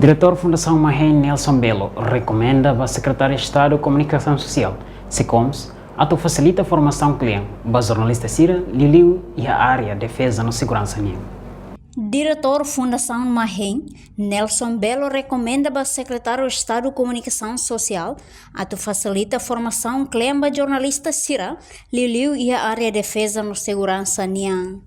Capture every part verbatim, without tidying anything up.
Diretór Fundasaun Mahein, Nelson Belo, rekomenda ba Sekretáriu Estadu Komunikasaun Sosiál, SEKOMS, atu fasilita formasaun klean ba jornalista sira, liuliu iha área defeza no seguransa nian. Diretór Fundasaun Mahein, Nelson Belo, rekomenda ba Sekretáriu Estadu Komunikasaun Sosiál atu fasilita formasaun klean ba jornalista sira, liuliu iha área defeza no seguransa nian.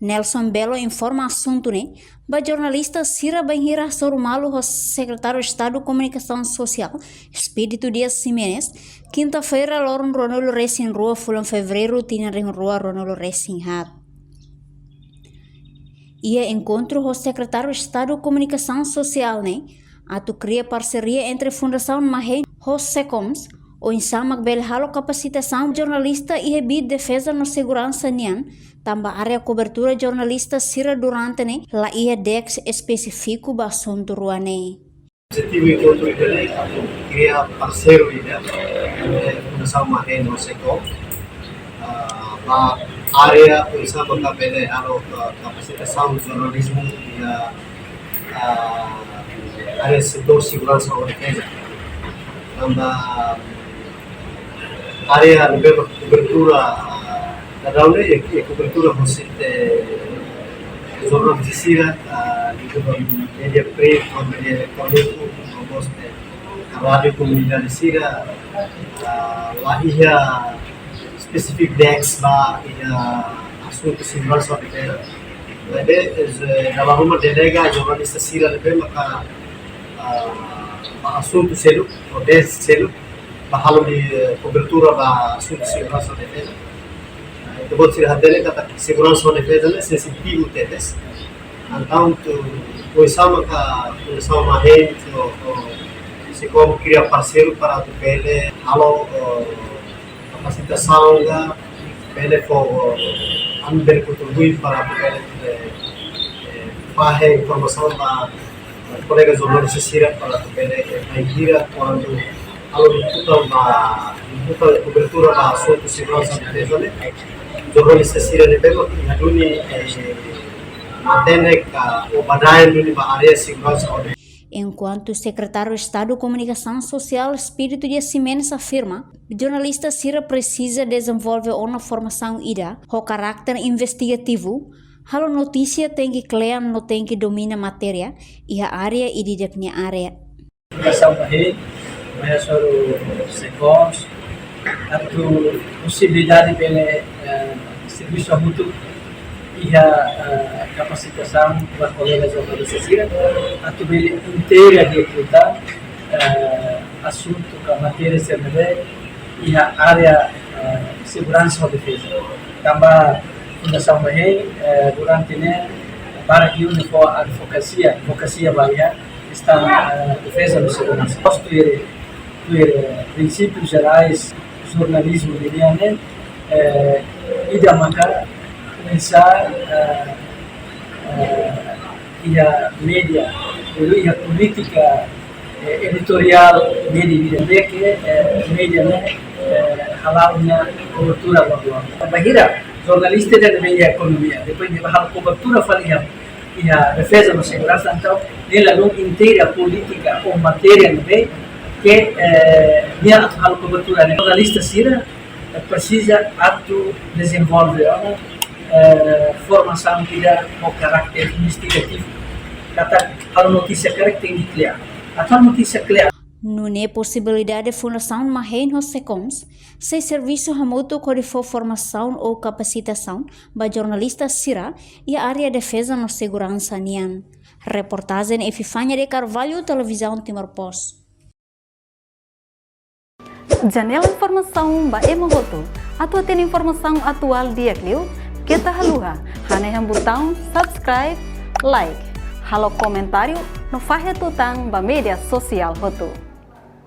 Nelson Belo informa asuntu ne'e ba jornalista sira bainhira hasoru malu ho Sekretáriu Estadu Komunikasaun Sosiál, Expedito Dias Ximenes, kinta-feira, loron ruanulu resin rua fulan Fevereiru, tinan rihun rua ruanulu resin haat. Iha enkontru ho Sekretáriu Estadu Komunikasaun Sosiál ne'e, atu kria parseria entre Fundasaun Mahein ho SEKOMS, oinsá mak bele halo kapasitasaun jornalista iha bit defeza no seguransa nian, tanba área kobertura jornalista sira durante ne'e la iha desk espesífiku ba asuntu rua ne'e. Objetivu enkontru ida-ne'e atu kria parseiru ida entre Fundasaun Mahein ho SEKOMS, ah, ba área oinsá maka bele halo, ah, kapasitasaun jornalizmu iha, ah, área setór seguransa no defeza. Tanba área ne'ebé kobertura, ah, daudaun ne'e, eh, kobertura husi, eh, jornalista sira, ah, liuliu ba média print, ba média eletróniku, no mós, eh, rádiu komunidade sira, ah, la iha specific desk ba iha asuntu seguransa no defeza. Maibé, eh, dala ruma delega jornalista sira ne'ebé maka, ah, ba asuntu seluk, ou desk seluk, ba halo de'it kobertura ba asuntu seguransa no defeza. Entaun, buat sira hatene katak seguransa no defeza ne'e sensitivu tebes. Entaun, atu, oinsá maka Fundasaun Mahein ho, ho SEKOMS kria parseiru para atu bele halo, eh, kapasitasaun ka, bele fó, eh, ami bele kontribui para atu bele, eh, eh, fahe informasaun ba kolega jornalista sira para atu bele, eh, bainhira kuandu halo liputan ba, liputan kobertura ba asuntu seguransa no defeza ne'e, jornalista sira ne'ebé mak iha duni, eh, matenek ka ou badaen duni ba área seguransa no defeza. Enkuantu Sekretáriu Estadu Komunikasaun Sosiál, Expedito Dias Ximenes, afirma, jornalista sira presiza dezenvolve ona formasaun ida ho karáter investigativu, halo notísia tenke klean no tenke domina matéria iha área ida-idak nia área. Fundasaun Mahein, mai hasoru SEKOMS, atu posibilidade bele, eh, servisu hamutuk iha, eh, kapasitasaun ba kolega jornalista sira, atu bele inteira di'ak liután, eh, asuntu ka matéria sira ne'ebé iha área, eh, seguransa no defeza. Tanba Fundasaun Mahein, eh, durante ne'e barak liu ne'e fó advokasia, advokasia ba iha kestaun, eh, defeza no seguransa. Postu tuir, tuir, eh, prinsípius jerais jornalizmu nian ne'e, eh, ida maka oinsá, eh, eh, iha média, liuliu iha polítika, eh, editoriál média ida-ne'ebé ke, eh, média ne'e, eh, hala'o nia kobertura loron-loron. Bainhira jornalista ida ne'ebé iha ekonomia, depois nia bá halo kobertura fali iha, iha defeza no seguransa, entaun nia ladún inteira polítika ou matéria ne'ebé ke, eh, nia atu halo kobertura ne'e. Jornalista sira, eh, presiza atu dezenvolve ona, eh, formasaun ida ho karáter investigativu. Katak halo notísia karik tenke klean. Atu halo notísia klean. Nune'e posibilidade Fundasaun Mahein ho SEKOMS sei servisu hamutuk hodi fó formasaun ou kapasitasaun ba jornalista sira iha área defeza no seguransa nian. Reportajen Epifania de Carvalho, Televizaun Timor Post. Janela informasaun ba ema hotu. Atu hatene informasaun atuál di'ak liu, keta haluha hanehan butaun subscribe, like, halo komentáriu no fahe tutan ba média sosiál hotu.